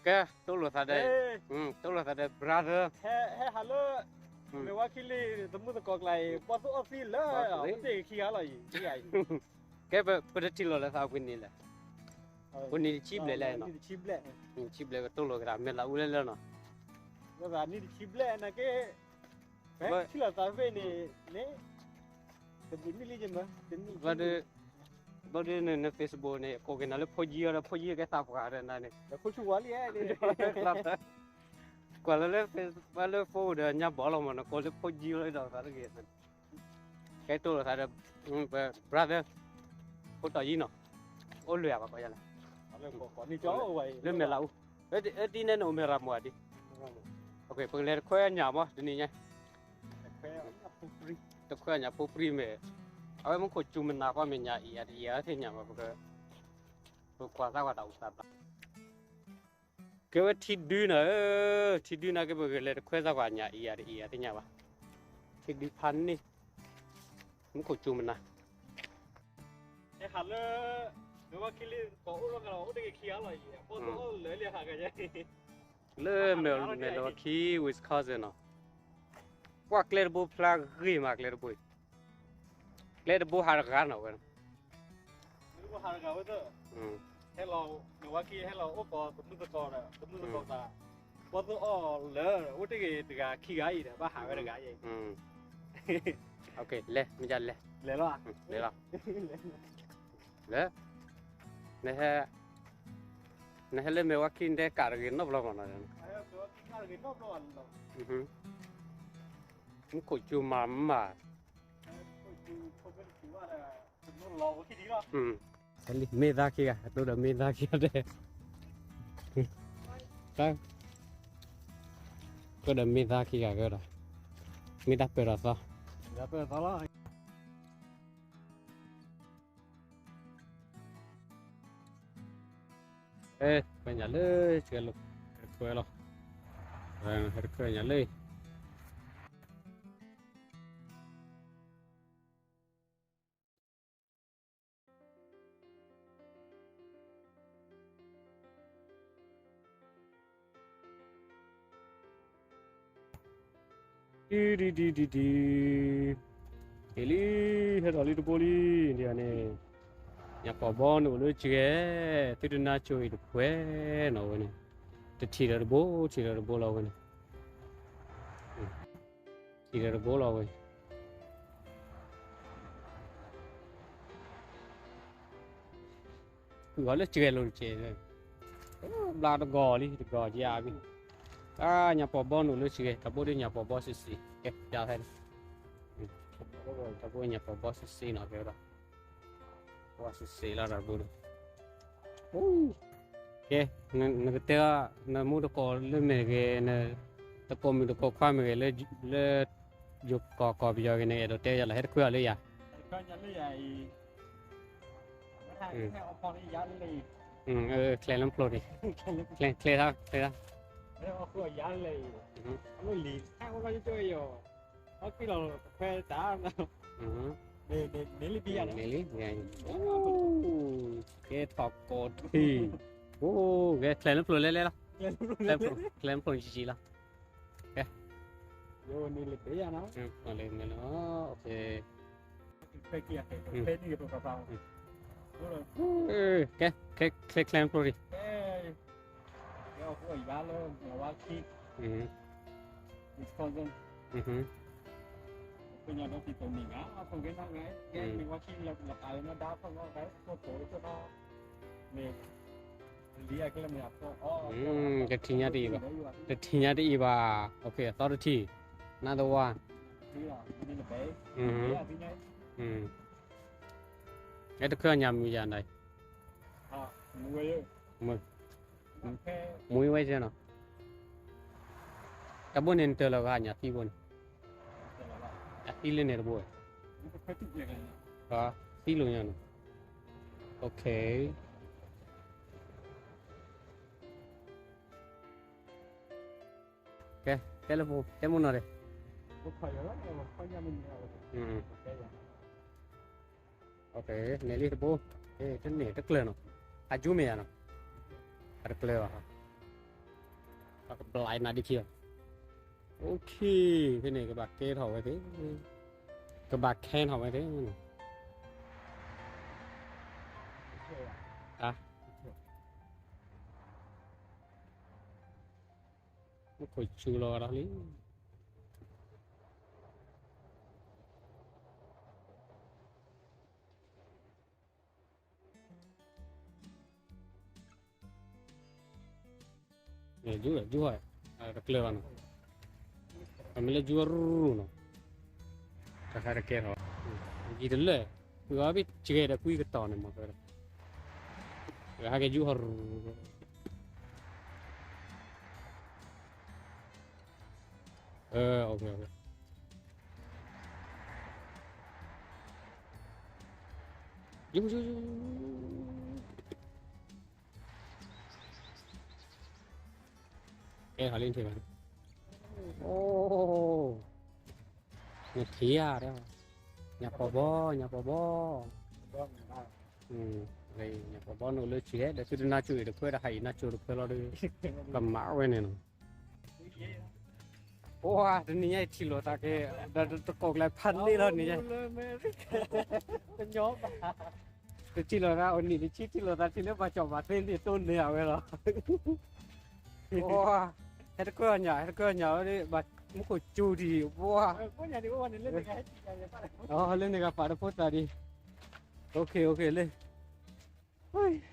ကဲ, တိၢ်လိာ်သးဒီး, တိၢ်လိာ်သးဒီး brother, ဟဲဟးလၢ မဲာ်ဝါခံလံ သမုၢ်သကိးကျါအံၤ ဘီၣ်သိၣ်အီၣ်သံလၢ အိၣ်တ့ၢ်ခံဂၤလီၤအံၤ, ကဲ, ပတထံၣ်လိာ်လၢသးပှဲၤနံၣ်လဲၣ်, ပှဲၤနံၣ်တဆံဘျဲၣ်လဲၣ်နီၤ, တဆံဘျဲၣ် ပတိၢ်လိာ်ကဒီး မဲာ်လးအူလဲလဲၣ်နီၤ, နံၣ်တဆံဘျဲၣ်နာ်က့ ထံၣ်လိာ်သးဖဲန့ၣ်, ဘၣ်ဒီး န Facebook န့ၣ် ကိးက့ၤနၤလၢဖိကံအီၤဒီး ဖိကံကဲသးပှၢ်ဒီးနၤန့ၣ်, ကွၢ်လၢလၢ ဘၣ်လၢ phone ဒီးညါဘီလီၤမး နကိးလၢဖိကံလီၤဒီးသးတဂ့ၤ, ကဲတိၢ်လိာ်သးဒီး brother, ဖိတီၤယံနီၤ, အိၣ်လွဲၢ်ဘၣ်ကီယလဲၣ်, လၢမဲာ်လးအူ, ဒ်န့ၣ်နအိၣ်မဲာ်ရၤမးဒ်, ပကလဲၤတခွဲညၣ်မး တနံၤညါ တခွဲညၣ်ဖိပြံမဲာ်, အဝဲမူခိၣ်စူၤမနၤဃီမဲာ်ညၣ်အံၤအတအံၤအသ့ၣ်ညါဘၣ်, ပကွၢ်သးကွၢ်တၢ်အိၣ်သးဘျါ, ကဲဝဲထံဒုနီၤ, ထံဒုနာ်က့ ပကလဲၤတခွဲသးကွၢ်ညၣ်အံၤအတအံၤအသ့ၣ်ညါဘၣ်, ထံဒုဖးန့ၣ်, မူခိၣ်စူၤမနၤ ဟဲဟးလၢ မဲာ်ဝါခံလံ ကိးအိၣ်လီၤကလီၤ အိၣ်တ့ၢ်ခံဂၤလီၤအံၤ ဘီၣ်သိၣ်အီၣ်လၢလံဟးဂၤယဲ, လၢမဲာ်ဝါခံ Wisconsin နီၤ, ကွၢ်ကျဲတဘိဖျါဂ့ၤမး ကျဲတဘိ, ကျဲတဘိဟးတဂၤနီၤဝဲ, ဟဲလီၤ မဲာ်ဝါခံ ဟဲလီၤအိၣ်ကိးသမုၢ်သကိးဒီး သမုၢ်သကိးသး, ဘီၣ်သိၣ်အီၣ်လၢ အိၣ်တ့ၢ်ဂ့ၤတဂၤခံဂၤအံၤဒီး ဘၣ်ဟးဝဲတဂၤယဲ, လဲၤ မ့ၢ်ဒ်လဲၤ, လဲၤလီၤ, လဲၤ, နဟဲ, နဟဲလၢမဲာ်ဝါခံ နတဲကးတဂ့ၤနီတဘျီမးနီၤ, မူခိၣ်စူၤမးမး မ့ၢ်သးခံဂၤ အတိဒီးမ့ၢ်သးခံဂၤဒဲး, ကဒီးမ့ၢ်သးခံဂၤကဒီး, မ့ၢ်တၢ်ပၢၢ်ထီၣ်သီ, ပညၣ်လၢ ကဲလီၤ, ဟဲတခွဲလီၤ, ဟဲတခွဲညၣ်လၢ ဒ်ဒ်ဒ်ဒ်ဒ်, ဟဲလံ, ဟဲထီၣ်လံတဘိလံ, ဒ်န့ၣ်, ညၣ်ပီာ်ဘီန့ၣ်အိၣ်လၢစှဲ, သုတနါဆိအံၤတဖှဲနီၤဝဲန့ၣ်, တထံၣ်ဒီးတဘိ, ထံၣ်ဒီးတဘိလီၤဝဲန့ၣ်, ထံၣ်ဒီးတဘိလီၤဝဲ ကွံာ်အီၤလၢစှဲလိၤတကဲး, ဘျါတဂီၤလံ တဂီၤယါဘံ, တၢ်ညၣ်ပီာ်ဘီန့ၣ်အိၣ်လၢစှဲ, တၢ်ဘိဒ်ညၣ်ပီာ်ဘီစံးစံး, ကဲ, တၢ်ဘိညၣ်ပီာ်ဘီစံးစံးနီၤ, ကဲဒီး, ဘီစံးစံးလီၤတၢ်ဘိဒီး ကဲ, နကတဲအီၤ, နမူတကိးလၢမဲာ်ဂ့ၤ, တကိးမုၣ်တကိးခွါမ့ၢ်ဂ့ၤ, လၢ ယိၤကီၢ်ကီၢ်ပယီၤဂ့ၤန့ၣ် အဲၣ်ဒိးတဲယၤလီၤ, ဟဲတခွဲအီၤလၢယၤ, ချဲလၢဖျိန့ၣ်, ချဲ, ချဲထီၣ်, ချဲထီၣ်, လံ, လံ, ကဲထီၣ်ကိးထံ, အိၣ်, ကဲချဲလၢဖျိလဲလဲလီၤ, ချဲလၢဖျိနံၤနံၤလီၤ, ကဲ, လံ, လံ, ကဲ, ချဲ, ချဲလၢဖျိဒံး, တထံၣ်ညါတအံၤဘၣ်, တထံၣ်ညါတအံၤဘၣ်, အသီတထံၣ်, another one, အဲတခွဲညါမုာ်ယၤန့ၣ်, မုာ်ဝဲနီၤ, တၢ်ဘိန့ၣ်နတၢၢ်လီၤဂၤညၣ်သံဘိန့ၣ်, အသံလၢန့ၣ်တဘိ, သံလိာ်ညါန့ၣ်, ကဲ, တဲလၢဖိ, တဲမိၢ်နီၢ်ဒဲး, န့ၣ်လံတဘိ, တန့ၢ်တကျၢၤနီၤ, အယူမ့ၢ်ယၤနီၤ, အတကျၢၤဘၣ်, ဟဲ, ကဘျါနၤဒ်ခံဘၣ်. အိၣ်ခ့ ဖဲန့ၣ် ကဘၣ်ကဲထီၣ်ဝဲသ့ၣ်, ကဘၣ်ခဲထီၣ်ဝဲသ့ၣ်. မူခိၣ်စူၤလီၤဒီးလံ. ယူၢ် ယူၢ်ဟီၣ် တကျၢၤဘၣ်နီၤ, အမ့ၢ်လၢယူၢ်ရူၢ်နီၤ, တခါတကဲထီၣ်, ယံၤတလၢာ်, ကွံာ်အီၤဘ့ၣ်စှဲဒီးကွံကတီၤန့ၣ်မး, ဟဲက့ၤယူၢ်ဟီၣ်ရူၢ်, ယူၢ် ယူၢ် ယူၢ် ယူၢ် ကဲထီၣ်လံထံၣ်ဘၣ်, အိၣ်, နထံၣ်ဧါ, ညၣ်ပီၤဘီ, ညၣ်ပီၤဘီ, ညၣ်ပီၤဘီန့ၣ်အိၣ်လၢဆံးဟဲဒီးသုတနါစိၤအံၤတခွဲဒီးဟးအံၤနါစိၤတခွဲလီၤဒီး, ကမၤဝဲန့ၣ်နီၤ. ပှၤတနံၤညါအံၤထံၣ်လိာ်သးက့ၤ, ဒီးတကိးကျဲဖးန့ၢ်လီၤန့ၣ်, တထံၣ်လိာ်သးအိၣ်နံၣ်တဆံ ထံၣ်လိာ်သးထံၣ်လၢပှၤကၠီၣ်ဘၣ်သ့န့ၣ်တိၢ်န့ၢ်အဝဲလီၤ. ဟဲတကြၢးညၣ်, ဟဲတကြၢးညၣ်ဝဲဒၣ်, မူခိၣ်စူၤဒံး, ပှၤ, လၢန့ၣ်ဂၤပာ်တဖိသၣ်ဒံး, အိၣ်ခ့ အိၣ်ခ့ လၢ ဟ